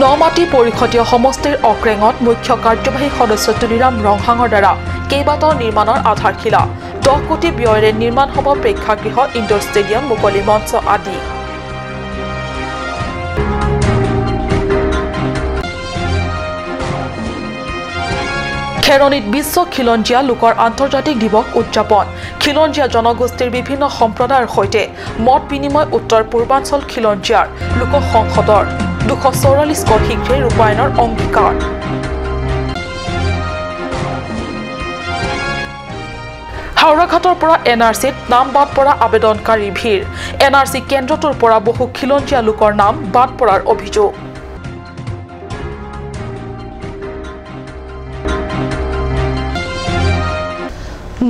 নমাটি পৰিষদীয় সমষ্টিৰ অক্ৰেঙত মুখ্য কাৰ্যবাহী সদস্য তুলিৰাম ৰংহাঙৰ দ্বাৰা কেইবাটাও নিৰ্মাণৰ আধাৰশিলা। 10 কোটি ব্যয়েৰে নিৰ্মাণ হ'ব প্ৰেক্ষাগৃহ, ইনডোৰ ষ্টেডিয়াম, মুকলি মঞ্চ আদি। খেৰণিত বিশ্ব খিলঞ্জীয়া লোকৰ আন্তৰ্জাতিক দিৱস উদযাপন। খিলঞ্জীয়া জনগোষ্ঠীৰ বিভিন্ন সম্প্ৰদায়ৰ সৈতে মত বিনিময় উত্তৰ পূৰ্বাঞ্চল খিলঞ্জীয়াৰ লোক সংসদৰ 244 শীঘ্ৰে ৰূপায়ণৰ অংগীকাৰ। হাওৰাঘাটৰ পৰা এন আৰ চিত নাম বাদ পৰা আবেদনকাৰীৰ ভিৰ। এন আৰ চি কেন্দ্ৰটোৰ পৰা বহু খিলঞ্জীয়া লোকৰ নাম বাদ পৰাৰ অভিযোগ।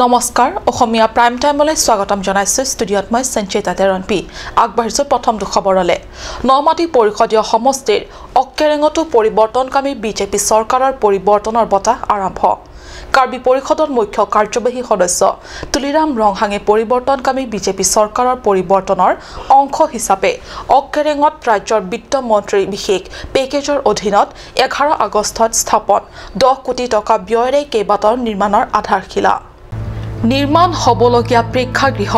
নমস্কাৰ, অসমীয়া প্ৰাইম টাইমলৈ স্বাগতম জনাইছোঁ। ষ্টুডিঅ'ত মই সঞ্চিতা তেৰণপি। আগবাঢ়িছোঁ প্ৰথমটো খবৰলৈ। নমাটি পৰিষদীয় সমষ্টিৰ অক্কেৰেঙতো পৰিৱৰ্তনকামী বিজেপি চৰকাৰৰ পৰিৱৰ্তনৰ বতাহ আৰম্ভ। কাৰ্বি পৰিষদৰ মুখ্য কাৰ্যবাহী সদস্য তুলিৰাম ৰংহাঙে পৰিৱৰ্তনকামী বিজেপি চৰকাৰৰ পৰিৱৰ্তনৰ অংশ হিচাপে অক্কেৰেঙত ৰাজ্যৰ বিত্ত মন্ত্ৰীৰ বিশেষ পেকেজৰ অধীনত 11 আগষ্টত স্থাপন 10 কোটি টকা ব্যয়েৰে কেইবাটাও নিৰ্মাণৰ আধাৰশিলা। নিৰ্মাণ হ'বলগীয়া প্ৰেক্ষাগৃহ,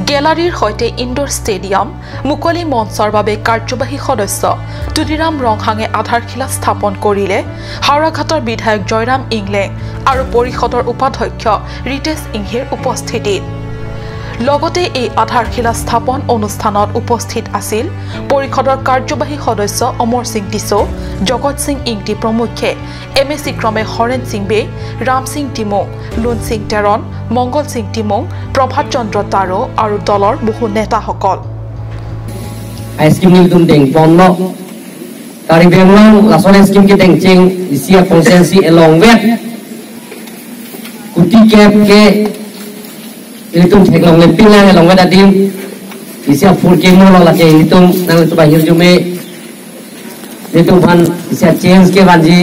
গেলাৰীৰ সৈতে ইনডোৰ ষ্টেডিয়াম, মুকলি মঞ্চৰ বাবে কাৰ্যবাহী সদস্য তুলিৰাম ৰংহাঙে আধাৰশিলা স্থাপন কৰিলে হাওৰাঘাটৰ বিধায়ক জয়ৰাম ইংলেং আৰু পৰিষদৰ উপাধ্যক্ষ ৰিতেশ ইংহিৰ উপস্থিতিত। লগতে এই আধাৰশিলা স্থাপন অনুষ্ঠানত উপস্থিত আছিল পৰিষদৰ কাৰ্যবাহী সদস্য অমৰ সিং টিছো, জগত সিং ইংটি প্ৰমুখ্যে এম এ চি ক্ৰমে হৰেণ সিং বে, ৰাম সিং টিমুং, লুন সিং টেৰণ, মংগল সিং টিমুং, প্ৰভাত চন্দ্ৰ তাৰো আৰু দলৰ বহু নেতাসকল। Ilitum thek long le pila long ga dim isia fur ke mo la ke ilitum nang tu bahir jume ilitum phan isia change ke banji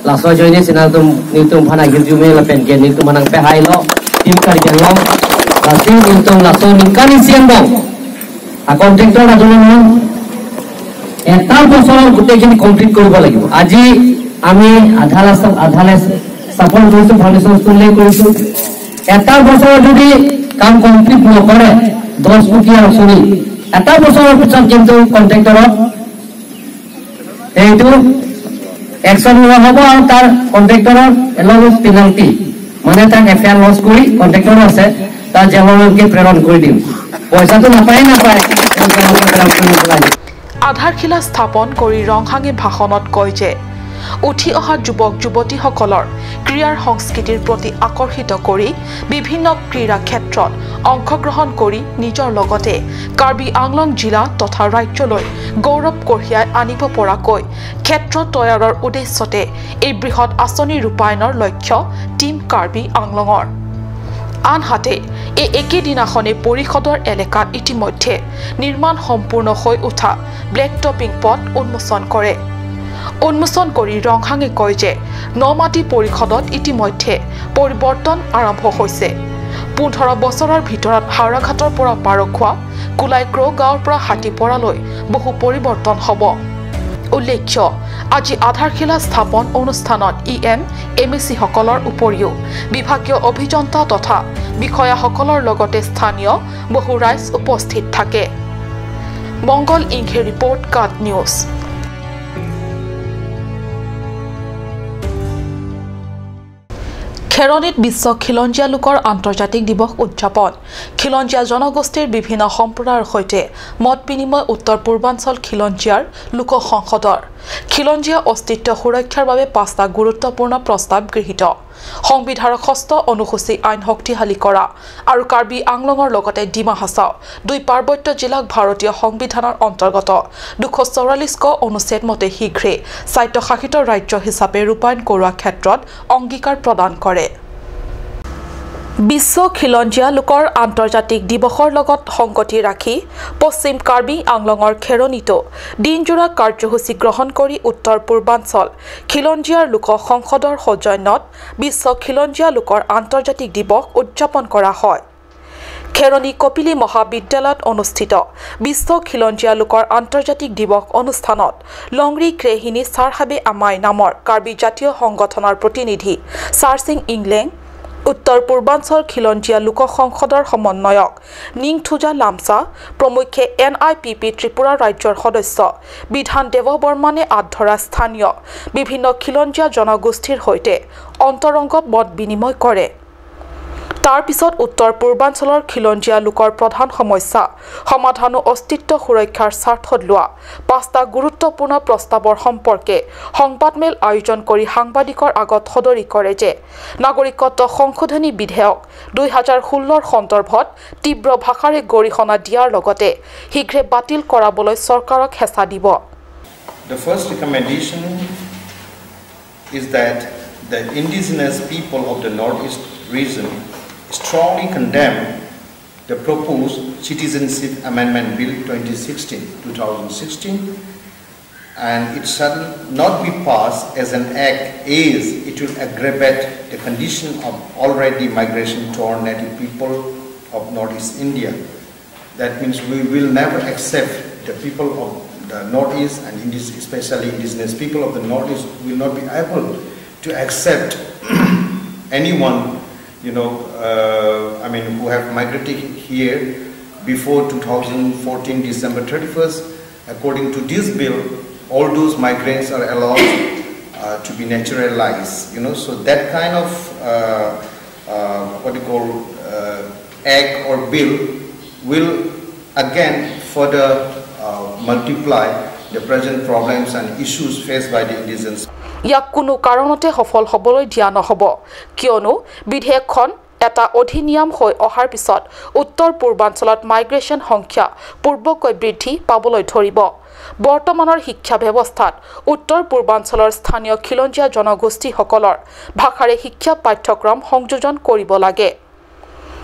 la so joine sena tum ilitum phan ahir jume la pen ke ilitum manang pe hai lo tim kar ke lo la se ilitum la so nikani sien bo a contractor adone no এটা বছৰৰ গোটেইখিনি complete কৰিব লাগিব। আজি আমি আধা আধালে স্থাপন কৰিছো, ফাউণ্ডেশ্যন ষ্টন কৰিছো। এটা বছৰৰ যদি কাম কমপ্লিট নকৰে 10 কোটি আঁচনি, এটা বছৰৰ পিছত কিন্তু কণ্ট্ৰেক্টৰক এইটো একশ্যন লোৱা হ'ব আৰু তাৰ কণ্ট্ৰেক্টৰৰ এলং উইথ পেনাল্টি, মানে তাক এফ I R lodge কৰি কণ্ট্ৰেক্টৰো আছে তাৰ জেললৈকে প্ৰেৰণ কৰি দিম। পইচাটো নাপায় নাপায়। আধাৰশিলা স্থাপন কৰি ৰংহাঙে ভাষণত কয় যে উঠি অহা যুৱক যুৱতীসকলৰ ক্ৰীড়াৰ সংস্কৃতিৰ প্ৰতি আকৰ্ষিত কৰি বিভিন্ন ক্ৰীড়া ক্ষেত্ৰত অংশগ্ৰহণ কৰি নিজৰ লগতে কাৰ্বি আংলং জিলা তথা ৰাজ্যলৈ গৌৰৱ কঢ়িয়াই আনিব পৰাকৈ ক্ষেত্ৰ তৈয়াৰৰ উদ্দেশ্যতে এই বৃহৎ আঁচনি ৰূপায়ণৰ লক্ষ্য টীম কাৰ্বি আংলঙৰ। আনহাতে এই একেদিনাখনে পৰিষদৰ এলেকাত ইতিমধ্যে নিৰ্মাণ সম্পূৰ্ণ হৈ উঠা ব্লেক টপিং পথ উন্মোচন কৰে। উন্মোচন কৰি ৰংহাঙে কয় যে নমাটি পৰিষদত ইতিমধ্যে পৰিৱৰ্তন আৰম্ভ হৈছে। 15 বছৰৰ ভিতৰত হাওৰাঘাটৰ পৰা পাৰখোৱা, কুলাইক্ৰ গাঁৱৰ পৰা হাতীপৰালৈ বহু পৰিৱৰ্তন হ'ব। উল্লেখ্য আজি আধাৰশিলা স্থাপন অনুষ্ঠানত ই এম, এম এ চিসকলৰ উপৰিও বিভাগীয় অভিযন্তা তথা বিষয়াসকলৰ লগতে স্থানীয় বহু ৰাইজ উপস্থিত থাকে। মংগল ইংহে ৰিপৰ্ট, কাট নিউজ। খেৰণিত বিশ্ব খিলঞ্জীয়া লোকৰ আন্তৰ্জাতিক দিৱস উদযাপন। খিলঞ্জীয়া জনগোষ্ঠীৰ বিভিন্ন সম্প্ৰদায়ৰ সৈতে মত বিনিময় উত্তৰ পূৰ্বাঞ্চল খিলঞ্জীয়াৰ লোক সংসদৰ। খিলঞ্জীয়া অস্তিত্ব সুৰক্ষাৰ বাবে 5টা গুৰুত্বপূৰ্ণ প্ৰস্তাৱ গৃহীত। সংবিধানৰ ষষ্ঠ অনুসূচী আইন শক্তিশালী কৰা আৰু কাৰ্বি আংলঙৰ লগতে ডিমা হাছাও দুই পাৰ্বত্য জিলাক ভাৰতীয় সংবিধানৰ অন্তৰ্গত 244 অনুচ্ছেদ মতে শীঘ্ৰে স্বায়ত্তশাসিত ৰাজ্য হিচাপে ৰূপায়ণ কৰোৱাৰ ক্ষেত্ৰত অংগীকাৰ প্ৰদান কৰে। বিশ্ব খিলঞ্জীয়া লোকৰ আন্তৰ্জাতিক দিৱসৰ লগত সংগতি ৰাখি পশ্চিম কাৰ্বি আংলঙৰ খেৰণিতো দিনজোৰা কাৰ্যসূচী গ্ৰহণ কৰি উত্তৰ পূৰ্বাঞ্চল খিলঞ্জীয়াৰ লোক সংসদৰ সৌজন্যত বিশ্ব খিলঞ্জীয়া লোকৰ আন্তৰ্জাতিক দিৱস উদযাপন কৰা হয়। খেৰণি কপিলী মহাবিদ্যালয়ত অনুষ্ঠিত বিশ্ব খিলঞ্জীয়া লোকৰ আন্তৰ্জাতিক দিৱস অনুষ্ঠানত লংৰি ক্ৰেহিনী চাৰহাবে আমাই নামৰ কাৰ্বি জাতীয় সংগঠনৰ প্ৰতিনিধি চাৰসিং ইংলেং, উত্তৰ পূৰ্বাঞ্চল খিলঞ্জীয়া লোক সংসদৰ সমন্বয়ক নিংথুজা লামচা প্ৰমুখ্যে NIPP Tripura ৰাজ্যৰ সদস্য বিধান দেৱ বৰ্মনে আঁত ধৰা স্থানীয় বিভিন্ন খিলঞ্জীয়া জনগোষ্ঠীৰ সৈতে অন্তৰংগ মত বিনিময় কৰে। তাৰ পিছত উত্তৰ পূৰ্বাঞ্চলৰ খিলঞ্জীয়া লোকৰ প্ৰধান সমস্যা সমাধান ও অস্তিত্ব সুৰক্ষাৰ স্বাৰ্থত লোৱা পাঁচটা গুৰুত্বপূৰ্ণ প্ৰস্তাৱৰ সম্পৰ্কে সংবাদমেল আয়োজন কৰি সাংবাদিকৰ আগত সদৰি কৰে যে নাগৰিকত্ব সংশোধনী বিধেয়ক 2016 সন্দৰ্ভত তীব্ৰ ভাষাৰে গৰিহণা দিয়াৰ লগতে শীঘ্ৰে বাতিল কৰাবলৈ চৰকাৰক হেঁচা দিব। The first recommendation is that the indigenous people of the Northeast region strongly condemn the proposed Citizenship Amendment Bill 2016, and it shall not be passed as an act as it will aggravate the condition of already migration-torn native people of Northeast India. That means we will never accept the people of the Northeast and especially indigenous people of the Northeast will not be able to accept anyone, who have migrated here before 2014 December 31st. According to this bill, all those migrants are allowed to be naturalized, So that kind of what you call act or bill will again further multiply the present problems and issues faced by the indigenous. ইয়াক কোনো কাৰণতে সফল হ'বলৈ দিয়া নহ'ব, কিয়নো বিধেয়কখন এটা অধিনিয়ম হৈ অহাৰ পিছত উত্তৰ পূৰ্বাঞ্চলত মাইগ্ৰেশ্যন সংখ্যা পূৰ্বকৈ বৃদ্ধি পাবলৈ ধৰিব। বৰ্তমানৰ শিক্ষা ব্যৱস্থাত উত্তৰ পূৰ্বাঞ্চলৰ স্থানীয় খিলঞ্জীয়া জনগোষ্ঠীসকলৰ ভাষাৰে শিক্ষা পাঠ্যক্ৰম সংযোজন কৰিব লাগে।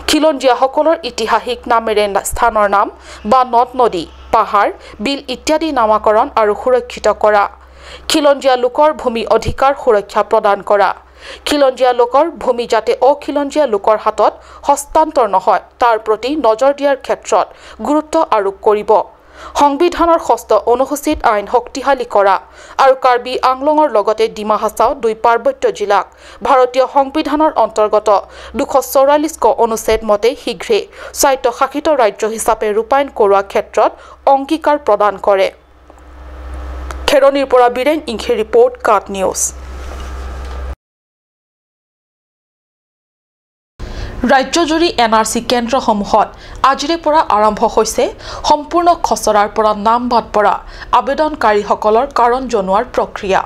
খিলঞ্জীয়াসকলৰ ঐতিহাসিক নামেৰে স্থানৰ নাম বা নদ নদী, পাহাৰ, বিল ইত্যাদি নামাকৰণ আৰু সুৰক্ষিত কৰা, খিলঞ্জীয়া লোকৰ ভূমি অধিকাৰ সুৰক্ষা প্ৰদান কৰা, খিলঞ্জীয়া লোকৰ ভূমি যাতে অখিলঞ্জীয়া লোকৰ হাতত হস্তান্তৰ নহয় তাৰ প্ৰতি নজৰ দিয়াৰ ক্ষেত্ৰত গুৰুত্ব আৰোপ কৰিব, সংবিধানৰ ষষ্ঠ অনুসূচীত আইন শক্তিশালী কৰা আৰু কাৰ্বি আংলঙৰ লগতে ডিমা হাছাও দুই পাৰ্বত্য জিলাক ভাৰতীয় সংবিধানৰ অন্তৰ্গত 244 ক অনুচ্ছেদ মতে শীঘ্ৰে স্বায়ত্তশাসিত ৰাজ্য হিচাপে ৰূপায়ণ কৰোৱাৰ ক্ষেত্ৰত অংগীকাৰ প্ৰদান কৰে। খেৰণিৰ পৰা বীৰেন ইংখে ৰিপৰ্ট, কাট নিউজ। ৰাজ্যজুৰি NRC কেন্দ্ৰসমূহত আজিৰে পৰা আৰম্ভ হৈছে সম্পূৰ্ণ খচৰাৰ পৰা নাম বাদ পৰা আবেদনকাৰীসকলৰ কাৰণ জনোৱাৰ প্ৰক্ৰিয়া।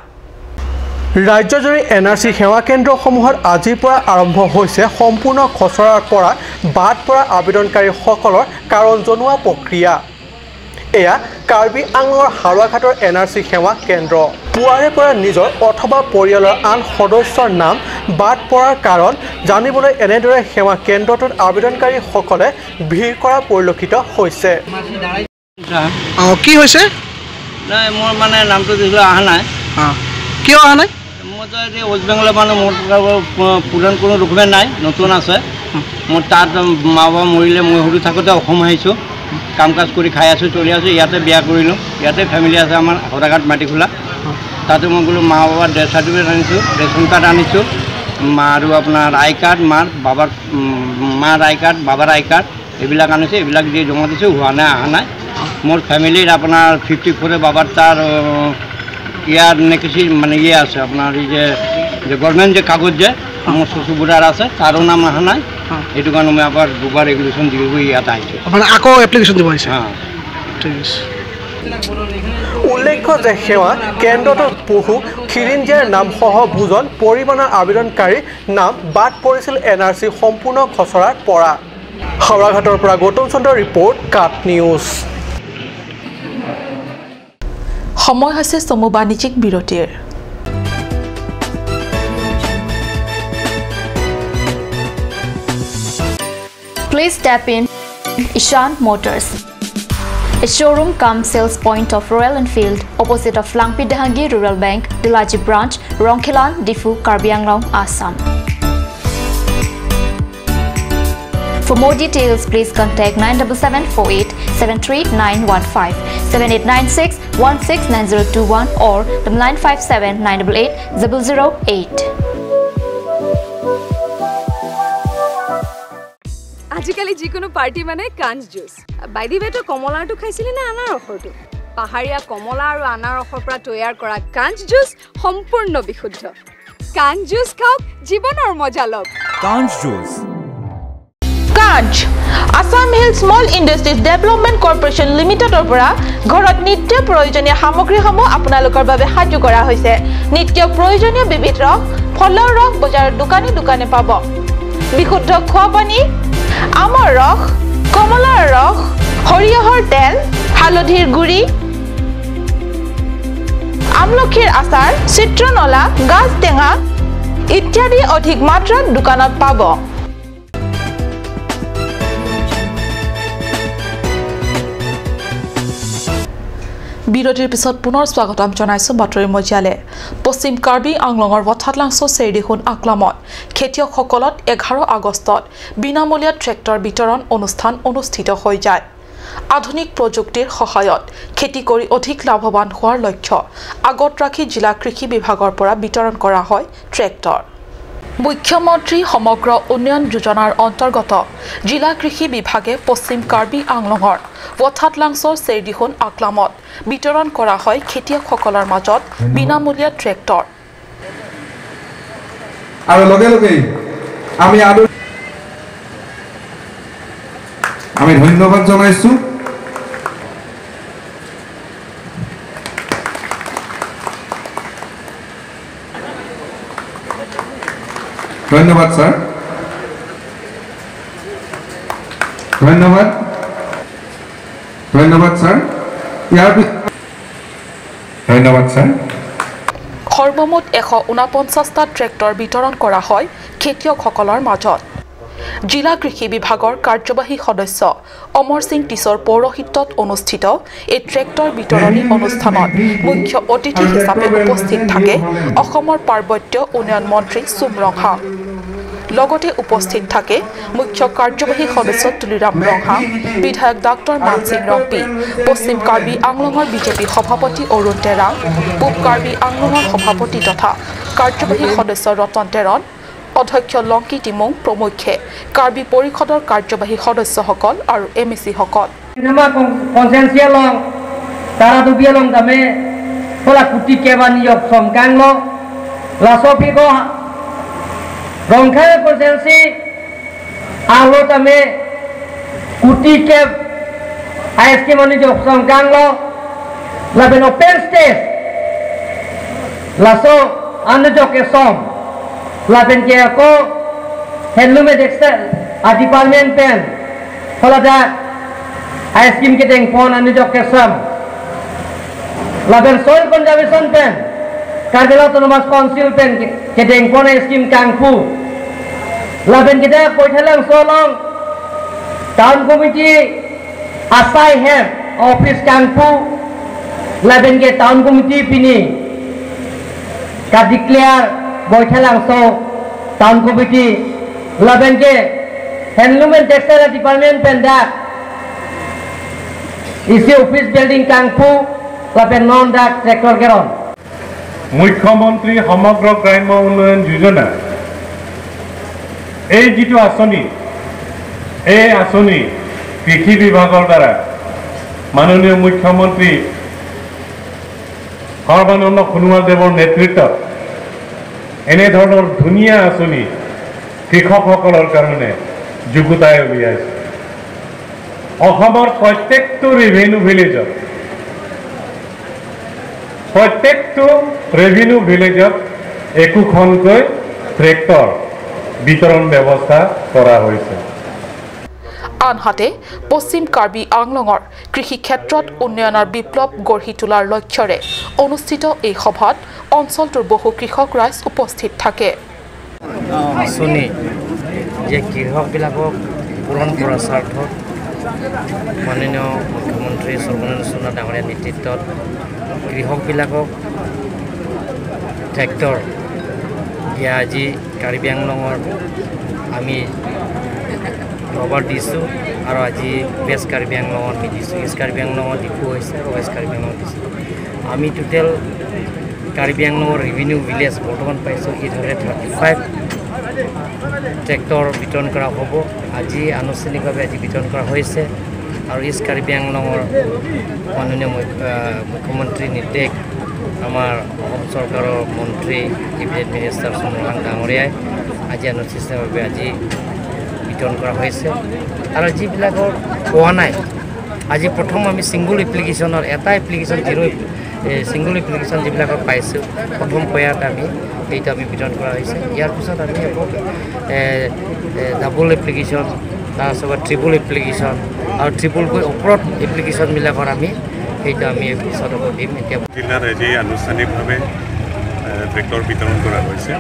ৰাজ্যজুৰি NRC সেৱা কেন্দ্ৰসমূহত আজিৰ পৰা আৰম্ভ হৈছে সম্পূৰ্ণ খচৰাৰ পৰা বাদ পৰা আবেদনকাৰীসকলৰ কাৰণ জনোৱা প্ৰক্ৰিয়া। এয়া কাৰ্বি আংলঙৰ হাৰুৱাঘাটৰ NRC সেৱা কেন্দ্ৰ। পুৱাৰে পৰা নিজৰ অথবা পৰিয়ালৰ আন সদস্যৰ নাম বাদ পৰাৰ কাৰণ জানিবলৈ এনেদৰে সেৱা কেন্দ্ৰটোত আবেদনকাৰীসকলে ভিৰ কৰা পৰিলক্ষিত হৈছে। কি হৈছে? নাই, মোৰ মানে নামটো দিছিলোঁ, অহা নাই। কিয় অহা নাই? মোৰতো এতিয়া ৱেষ্ট বেংগলৰ মানুহ, মোৰ পুৰাণ কোনো ডকুমেণ্ট নাই, নতুন আছে। মোৰ তাত মা বাবা মৰিলে, মই সৰু থাকোঁতে অসম আহিছোঁ, কাম কাজ কৰি খাই আছোঁ, চলি আছোঁ। ইয়াতে বিয়া কৰিলোঁ, ইয়াতে ফেমিলি আছে আমাৰ, সদাঘাট মাটিখোলা। তাতে মই গ'লোঁ, মা বাবাৰ ডেথ চাৰ্টিফিকেট আনিছোঁ, ৰেচন কাৰ্ড আনিছোঁ, মা আৰু আপোনাৰ আই কাৰ্ড, মাৰ বাবাৰ মাৰ আই কাৰ্ড, বাবাৰ আই কাৰ্ড, এইবিলাক আনিছোঁ। এইবিলাক দি জমা দিছোঁ, হোৱা নাই, অহা নাই। মোৰ ফেমিলিৰ আপোনাৰ 54 বাবাৰ তাৰ ইয়াৰ নেকি মানে ইয়ে আছে আপোনাৰ এই যে গভৰ্ণমেণ্ট যে কাগজ যে মোৰ শ্বশুৰ বুঢ়াৰ আছে, তাৰো নাম অহা নাই। সেইটো কাৰণে মই আবাৰ দুবাৰ ৰেগুলেশ্যন দিব ইয়াত আহিছোঁ। আপোনাৰ আকৌ এপ্লিকেশ্যন দিব আহিছে? ঠিক আছে। উল্লেখ্য যে সেৱা কেন্দ্ৰটোত বহু খিলঞ্জীয়াৰ নামসহ বুজন পৰিমাণৰ আবেদনকাৰীৰ নাম বাদ পৰিছিল NRC সম্পূৰ্ণ খচৰাৰ পৰা। হাওৰাঘাটৰ পৰা গৌতম চন্দ্ৰৰ ৰিপৰ্ট, কাট নিউজ। সময় হৈছে চমু বাণিজ্যিক বিৰতিৰ। Please tap in Ishan Motors, a showroom cum sales point of Royal Enfield opposite of Langpi Dahangi Rural Bank, Dulaji Branch, Rongkhilan, Difu, Karbi Anglong, Assam. For more details, please contact 97748 73915, 7896 169021 or 957 988 008. আজিকালি যিকোনো party মানে কাঞ্চ juice. By the ৱে, তই কমলাৰটো খাইছিলি নে আনাৰসৰটো? পাহাৰীয়া কমলা আৰু আনাৰসৰ পৰা তৈয়াৰ কৰা কাঞ্চ জুচ সম্পূৰ্ণ বিশুদ্ধ। কাঞ্চ জুচ খাওক, জীৱনৰ মজা লওক। কাঞ্চ juice. Kanch Assam hill small industries development corporation লিমিটেডৰ পৰা ঘৰত নিত্য প্ৰয়োজনীয় সামগ্ৰীসমূহ আপোনালোকৰ বাবে সাজু কৰা হৈছে। নিত্য প্ৰয়োজনীয় বিবিধ ৰস, ফলৰ ৰস বজাৰৰ দোকানে দোকানে পাব। বিশুদ্ধ খোৱা পানী, আমৰ ৰস, কমলাৰ ৰস, সৰিয়হৰ তেল, হালধিৰ গুড়ি, আমলখিৰ আচাৰ, চিত্ৰনলা, গাজ টেঙা ইত্যাদি অধিক মাত্ৰাত দোকানত পাব। বিৰতিৰ পিছত পুনৰ স্বাগতম জনাইছো বাতৰি মজিয়ালে। পশ্চিম কাৰ্বি আংলঙৰ ৱথাতলাংছ চেৰদিখুন আকলামত খেতিয়কসকলত 11 আগষ্টত বিনামূলীয়া ট্ৰেক্টৰ বিতৰণ অনুষ্ঠান অনুষ্ঠিত হৈ যায়। আধুনিক প্ৰযুক্তিৰ সহায়ত খেতি কৰি অধিক লাভৱান হোৱাৰ লক্ষ্য আগত ৰাখি জিলা কৃষি বিভাগৰ পৰা বিতৰণ কৰা হয় ট্ৰেক্টৰ। মুখ্যমন্ত্ৰী সমগ্ৰ উন্নয়ন যোজনাৰ অন্তৰ্গত জিলা কৃষি বিভাগে পশ্চিম কাৰ্বি আংলঙৰ ৱথাতলাংছৰ চেৰদিখুন আকলামত বিতৰণ কৰা হয় খেতিয়কসকলৰ মাজত বিনামূলীয়া ট্ৰেক্টৰ। আৰু লগে লগেই আমি ধন্যবাদ জনাইছো। ধন্যবাদ স্যাৰ, ধন্যবাদ, ধন্যবাদ স্যাৰ। ইয়াৰ ধন্যবাদ স্যাৰ। সৰ্বমুঠ 149টা ট্ৰেক্টৰ বিতৰণ কৰা হয় খেতিয়কসকলৰ মাজত। জিলা কৃষি বিভাগৰ কাৰ্যবাহী সদস্য অমৰ সিং টিছৰ পৌৰোহিত্যত অনুষ্ঠিত এই ট্ৰেক্টৰ বিতৰণী অনুষ্ঠানত মুখ্য অতিথি হিচাপে উপস্থিত থাকে অসমৰ পাৰ্বত্য উন্নয়ন মন্ত্ৰী চুম ৰংহাং। লগতে উপস্থিত থাকে মুখ্য কাৰ্যবাহী সদস্য তুলিৰাম ৰংহাং, বিধায়ক ডাক্তৰ মানসিং ৰংপি, পশ্চিম কাৰ্বি আংলঙৰ বিজেপি সভাপতি অৰুণ তেৰাং, পূব কাৰ্বি আংলঙৰ সভাপতি তথা কাৰ্যবাহী সদস্য ৰতন তেৰণ, অধ্যক্ষ লংকি টিমুং প্ৰমুখ্যে কাৰ্বি পৰিষদৰ কাৰ্যবাহী সদস্যসকল আৰু এম ই চিসকল। Lapen ke ako handloom textile a department pen pholada ice cream ke teng pon anu jok kesam lapen soil conservation pen Karbi Autonomous Council pen ke teng pon ice cream kangpu lapen kita koithalang solong town committee asai head office kangpu lapen ke town committee pini ka declare Boithalangso town committee laben ke handloom and textile department penda isi office building kangpu laben non dak tractor keron। মুখ্যমন্ত্ৰী সমগ্ৰ গ্ৰাম্য উন্নয়ন যোজনা এই যিটো আঁচনি, এই আঁচনি কৃষি বিভাগৰ দ্বাৰা মাননীয় মুখ্যমন্ত্ৰী সৰ্বানন্দ সোণোৱাল দেৱৰ নেতৃত্বত এনেধৰণৰ ধুনীয়া আঁচনি কৃষকসকলৰ কাৰণে যুগুতাই উলিয়াইছে। অসমৰ প্ৰত্যেকটো ৰেভিনিউ ভিলেজত একোখনকৈ ট্ৰেক্টৰ বিতৰণ ব্যৱস্থা কৰা হৈছে। আনহাতে পশ্চিম কাৰ্বি আংলঙৰ কৃষি ক্ষেত্ৰত উন্নয়নৰ বিপ্লৱ গঢ়ি তোলাৰ লক্ষ্যৰে অনুষ্ঠিত এই সভাত অঞ্চলটোৰ বহু কৃষক ৰাইজ উপস্থিত থাকে। আঁচনি যে কৃষকবিলাকক পূৰণ কৰাৰ স্বাৰ্থত মাননীয় মুখ্যমন্ত্ৰী সৰ্বানন্দ সোণোৱাল ডাঙৰীয়াৰ নেতৃত্বত কৃষকবিলাকক ট্ৰেক্টৰ দিয়া আজি কাৰ্বি আংলঙৰ আমি যোৱাবাৰ দিছোঁ আৰু আজি ৱেষ্ট কাৰ্বি আংলঙত আমি দিছোঁ। ইষ্ট কাৰ্বি আংলঙত ডিফু হৈছে আৰু ৱেষ্ট কাৰ্বি আংলঙত দিছোঁ। আমি টোটেল কাৰ্বি আংলঙৰ ৰেভিনিউ ভিলেজ বৰ্তমান পাইছোঁ 835 ট্ৰেক্টৰ বিতৰণ কৰা হ'ব। আজি আনুষ্ঠানিকভাৱে আজি বিতৰণ কৰা হৈছে আৰু ইষ্ট কাৰ্বি আংলঙৰ মাননীয় মুখ্যমন্ত্ৰীৰ নিৰ্দেশ আমাৰ অসম চৰকাৰৰ মন্ত্ৰী কেবিনেট মিনিষ্টাৰ চন্দ্ৰহাং ডাঙৰীয়াই আজি আনুষ্ঠানিকভাৱে আজি বিতৰণ কৰা হৈছে। আৰু যিবিলাকৰ পোৱা নাই, আজি প্ৰথম আমি ছিংগল এপ্লিকেশ্যনৰ এটা এপ্লিকেশ্যন জিৰ' ছিংগল এপ্লিকেশ্যন যিবিলাকৰ পাইছোঁ প্ৰথম পয়াত আমি সেইটো আমি বিতৰণ কৰা হৈছে। ইয়াৰ পিছত আমি আকৌ ডাবল এপ্লিকেশ্যন, তাৰপিছত ট্ৰিপল এপ্লিকেশ্যন আৰু ট্ৰিপলকৈ ওপৰত এপ্লিকেশ্যনবিলাকৰ আমি সেইটো আমি পিছত আকৌ দিম। এতিয়া জিলাত আজি আনুষ্ঠানিকভাৱে ট্ৰেক্টৰ বিতৰণ কৰা হৈছে।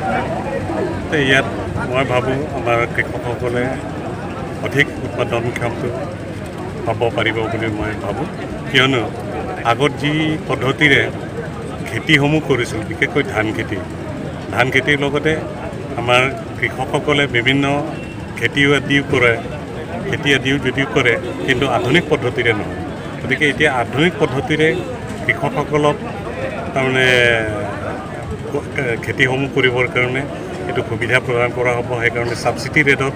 ইয়াত মই ভাবোঁ আমাৰ কৃষকসকলে অধিক উৎপাদনক্ষমটো পাব পাৰিব বুলি মই ভাবোঁ। কিয়নো আগত যি পদ্ধতিৰে খেতিসমূহ কৰিছিল, বিশেষকৈ ধান খেতি, ধান খেতিৰ লগতে আমাৰ কৃষকসকলে বিভিন্ন খেতি আদিও কৰে, খেতি আদিও যদিও কৰে কিন্তু আধুনিক পদ্ধতিৰে নহয়। গতিকে এতিয়া আধুনিক পদ্ধতিৰে কৃষকসকলক তাৰমানে খেতিসমূহ কৰিবৰ কাৰণে এইটো সুবিধা প্ৰদান কৰা হ'ব। সেইকাৰণে ছাবচিডি ৰেটত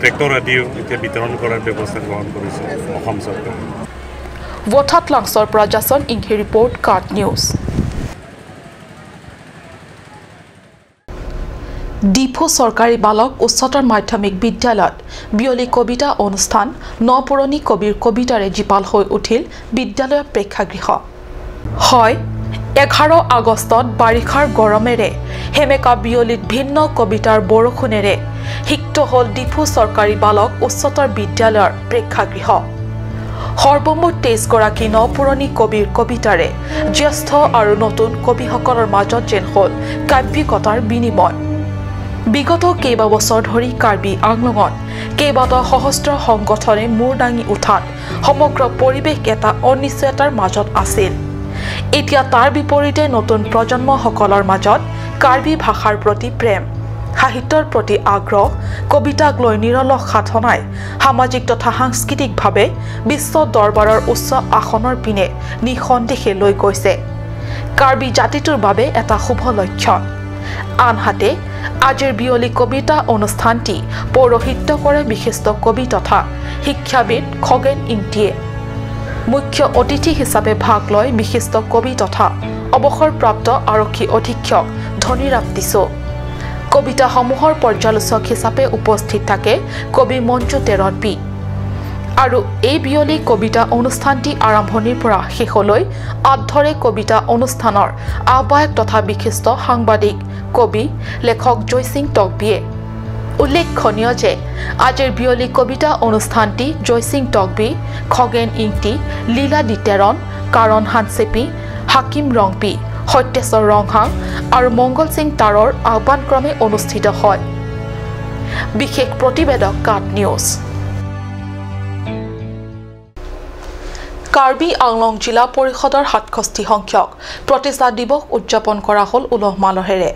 ট্ৰেক্টৰ আদিও এতিয়া বিতৰণ কৰাৰ ব্যৱস্থা গ্ৰহণ কৰিছে অসম চৰকাৰে। ৱথাত লাংছৰ পৰা জাছন ইংহি ৰিপৰ্ট, কাৰ্ট নিউজ। ডিফু চৰকাৰী বালক উচ্চতৰ মাধ্যমিক বিদ্যালয়ত বিয়লি কবিতা অনুষ্ঠান ন পুৰণি কবিৰ কবিতাৰে জীপাল হৈ উঠিল বিদ্যালয়ৰ প্ৰেক্ষাগৃহ। হয়, 11 আগষ্টত বাৰিষাৰ গৰমেৰে সেমেকা বিয়লিত ভিন্ন কবিতাৰ বৰষুণেৰে সিক্ত হ'ল ডিফু চৰকাৰী বালক উচ্চতৰ বিদ্যালয়ৰ প্ৰেক্ষাগৃহ। সৰ্বমুঠ 23 গৰাকী ন পুৰণি কবিৰ কবিতাৰে জ্যেষ্ঠ আৰু নতুন কবিসকলৰ মাজত যেন হ'ল কাব্যিকতাৰ বিনিময়। বিগত কেইবা বছৰ ধৰি কাৰ্বি আংলঙত কেইবাটাও সহস্ৰ সংগঠনে মূৰ দাঙি উঠাত সমগ্ৰ পৰিৱেশ এটা অনিশ্চয়তাৰ মাজত আছিল। এতিয়া তাৰ বিপৰীতে নতুন প্ৰজন্মসকলৰ মাজত কাৰ্বি ভাষাৰ প্ৰতি প্ৰেম, সাহিত্যৰ প্ৰতি আগ্ৰহ, কবিতাক লৈ নিৰলস সাধনাই সামাজিক তথা সাংস্কৃতিকভাৱে বিশ্ব দৰবাৰৰ উচ্চ আসনৰ পিনে নিঃসন্দেহে লৈ গৈছে কাৰ্বি জাতিটোৰ বাবে এটা শুভ লক্ষণ। আনহাতে আজিৰ বিয়লি কবিতা অনুষ্ঠানটি পৌৰোহিত্য কৰে বিশিষ্ট কবি তথা শিক্ষাবিদ খগেন ইংটিয়ে। মুখ্য অতিথি হিচাপে ভাগ লয় বিশিষ্ট কবি তথা অৱসৰপ্ৰাপ্ত আৰক্ষী অধীক্ষক ধনীৰাম টিছো। কবিতাসমূহৰ পৰ্যালোচক হিচাপে উপস্থিত থাকে কবি মঞ্জু তেৰণপি। আৰু এই বিয়লি কবিতা অনুষ্ঠানটি আৰম্ভণিৰ পৰা শেষলৈ আঁত ধৰে কবিতা অনুষ্ঠানৰ আহ্বায়ক তথা বিশিষ্ট সাংবাদিক কবি লেখক জয়সিং টকবিয়ে। উল্লেখনীয় যে আজিৰ বিয়লি কবিতা অনুষ্ঠানটি জয়সিং টকবি, খগেন ইংটি, লীলা ডিটেৰণ, কাৰণ হানচেপি, হাকিম ৰংপি, সত্যেশ্বৰ ৰংহাং আৰু মংগল সিং তাৰৰ আহ্বানক্ৰমে অনুষ্ঠিত হয়। বিশেষ প্ৰতিবেদক কাট নিউজ। কাৰ্বি আংলং জিলা পৰিষদৰ 67 সংখ্যক প্ৰতিষ্ঠা দিৱস উদযাপন কৰা হ'ল উলহ মালহেৰে।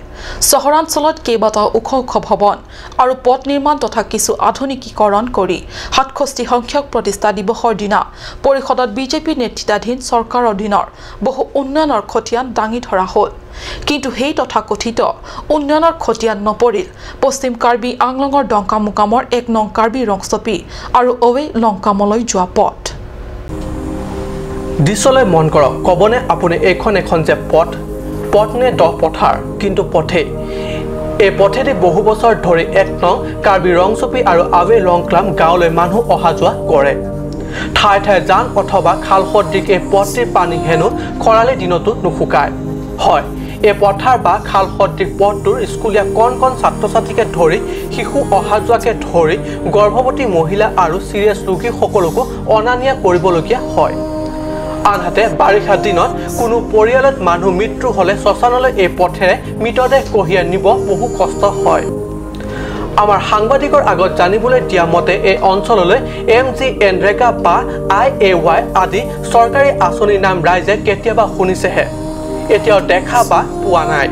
চহৰাঞ্চলত কেইবাটাও ওখ ওখ ভৱন আৰু পথ নিৰ্মাণ তথা কিছু আধুনিকীকৰণ কৰি 67 সংখ্যক প্ৰতিষ্ঠা দিৱসৰ দিনা পৰিষদত বিজেপি নেতৃত্বাধীন চৰকাৰৰ অধীনৰ বহু উন্নয়নৰ খতিয়ান দাঙি ধৰা হ'ল। কিন্তু সেই তথাকথিত উন্নয়নৰ খতিয়ান নপৰিল পশ্চিম কাৰ্বি আংলঙৰ ডংকামুকামৰ 1 নং কাৰ্বি ৰংচপি আৰু অৱে লংকামলৈ যোৱা পথ। দৃশ্যলৈ মন কৰক, ক'বনে আপুনি এইখন এখন যে পথ, পথ নে দহ পথাৰ, কিন্তু পথেই। এই পথেদি বহু বছৰ ধৰি 1 নং কাৰ্বি ৰংচপি আৰু আৱে লংক্লাম গাঁৱলৈ মানুহ অহা যোৱা কৰে। ঠায়ে ঠায়ে জান অথবা খাল সদৃশ এই পথটিৰ পানী হেনো খৰালি দিনতো নুশুকায়। হয়, এই পথাৰ বা খাল সদৃশ পথটোৰ স্কুলীয়া কণ কণ ছাত্ৰ ছাত্ৰীকে ধৰি শিশু অহা যোৱাকে ধৰি গৰ্ভৱতী মহিলা আৰু চিৰিয়াছ ৰোগীসকলকো অনা নিয়া কৰিবলগীয়া হয়। আনহাতে বাৰিষা দিনত কোনো পৰিয়ালত মানুহ মৃত্যু হ'লে শ্মশানলৈ এই পথেৰে মৃতদেহ কঢ়িয়াই নিব বহু কষ্ট হয়। আমাৰ সাংবাদিকৰ আগত জানিবলৈ দিয়া মতে এই অঞ্চললৈ এম জি এনৰেগা বা আই এ ৱাই আদি চৰকাৰী আঁচনিৰ নাম ৰাইজে কেতিয়াবা শুনিছেহে, এতিয়াও দেখা বা পোৱা নাই।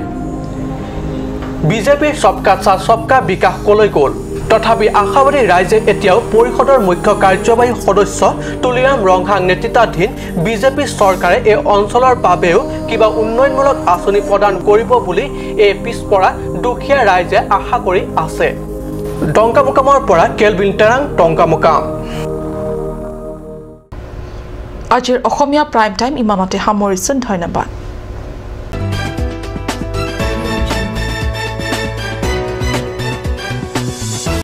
বিজেপিৰ সবকা সাথ সবকা বিকাশ কলৈ গ'ল? তথাপি আশাবাদী ৰাইজে এতিয়াও পৰিষদৰ মুখ্য কাৰ্যবাহী সদস্য তুলিৰাম ৰংহাং নেতৃত্বাধীন বিজেপি চৰকাৰে এই অঞ্চলৰ বাবেও কিবা উন্নয়নমূলক আঁচনি প্ৰদান কৰিব বুলি এই পিছপৰা দুখীয়া ৰাইজে আশা কৰি আছে। ডংকামুকামৰ পৰা কেলভিন টেৰাং, টংকামুকাম। আজিৰ অসমীয়া প্ৰাইম টাইম ইমানতে সামৰিছোঁ। ধন্যবাদ।